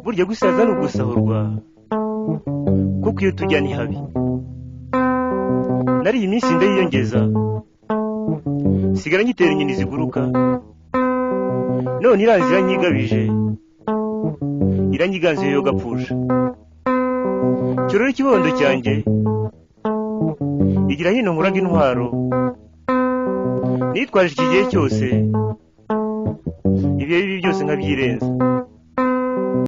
Burya gusaza ni ugusahurwa, kuko iyo tujya ni habi. Nari iyi minsi ndayiyongeza, sigara nyitera inyoni ziguruka, none iranzi iranyigabije, iranyiganze yo gapfusha. Cyorora ikibondo cyanjye, igira hino nkuraga intwaro, nitwaje iki gihe cyose, ibihe bibi byose nkabyirenza.